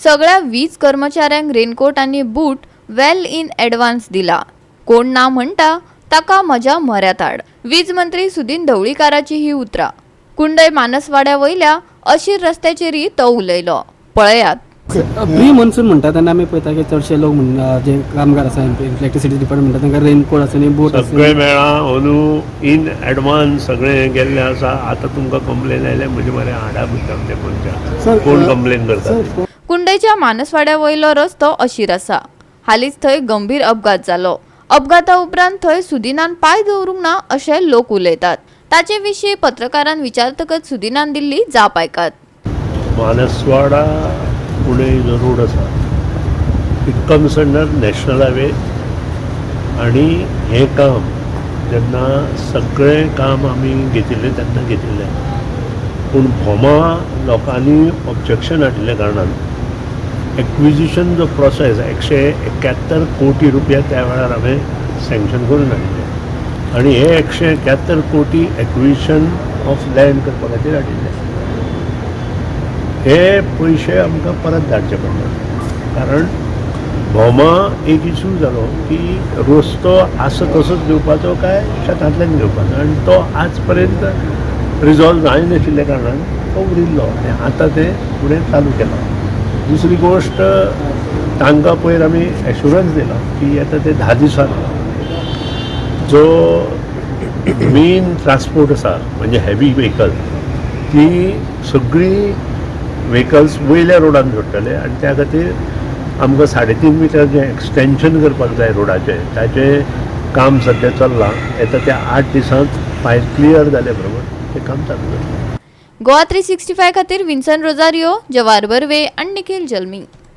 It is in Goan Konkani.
सगळ्या वीज कर्मचाऱ्यांक रेनकोट आनी बूट वेल इन एडवान्स दिला. कोण ना म्हणटा ताका म्हज्या म्हऱ्यांत हाड. वीज मंत्री सुदिन ढवळीकाराची ही उतरां. कुंडय मानसवाड्या वयल्या अशीर रस्त्याचेरय तो उलयलो. पळयात. प्री मॉन्सून म्हणटा तेन्ना आमी पळयता की चडशे लोक म्हणटा, जे कामगार आसा, इलेक्ट्रिसिटी डिपार्टमेंट म्हणटा, तांकां रेनकोट आसूं नी बूट आसूं. सगळें मेळ्ळां. अंदू इन एडवान्स सगळें हें गेल्लें आसा. आतां तुमकां कंप्लेन आयल्या, म्हजे मरे हाडा मुद्दाम ते मनशां, कोण कंप्लेन करता. कुंडयच्या मानसवाड्या वयलो रस्तो अशीर आसा. हालींच थंय गंभीर अपघात जालो. अपघाता उपरांत थंय सुदिनान पांय दवरूंक ना अशें लोक उलयतात. ताचे विशीं पत्रकारान विचारतकच सुदिनान दिल्ली जाप आयकात. मानसवाडा पुणे जो रोड आसा, it comes under national highway आनी हें काम जेन्ना सगळें काम आमी घेतिल्लें तेन्ना घेतिल्लें, पूण भोमा लोकांनी ऑब्जेक्शन हाडिल्ल्या कारणान एक्विजिशन जो प्रोसेस, 171 कोटी रुपया त्या वेळार हांवें सँक्शन करून हाडिल्ले आनी हे 171 कोटी एक्विजिशन ऑफ लँड करपा खातीर हाडिल्ले. हे पयशे आमकां परत धाडचे पडले, कारण भोमा एक इशू जालो की रस्तो आसा तसोच घेवपाचो काय शेतांतल्यान घेवपाचो आनी तो आज पर्यंत रिजॉल्व जायनाशिल्ल्या कारणान तो उरिल्लो आनी आतां तें फुडें चालू केलां. दुसरी गोश्ट, तांकां पयर आमी एश्युरन्स दिला की येता ते 10 दिसान जो मेन ट्रान्सपोर्ट आसा, म्हणजे हेवी व्हेकल, ती सगळीं व्हेकल्स वयल्या रोडान सोडटले आनी त्या खातीर आमकां 3.5 मिटर जें एक्सटेंशन करपाक जाय रोडाचें, ताचें काम सद्या चल्लां. येता त्या 8 दिसांत फायल क्लियर जाले बरोबर तें काम चालू जातलें. गोवा 365 खातीर विन्सन रोजारियो, जवार बर्वे आनी निखील जल्मी.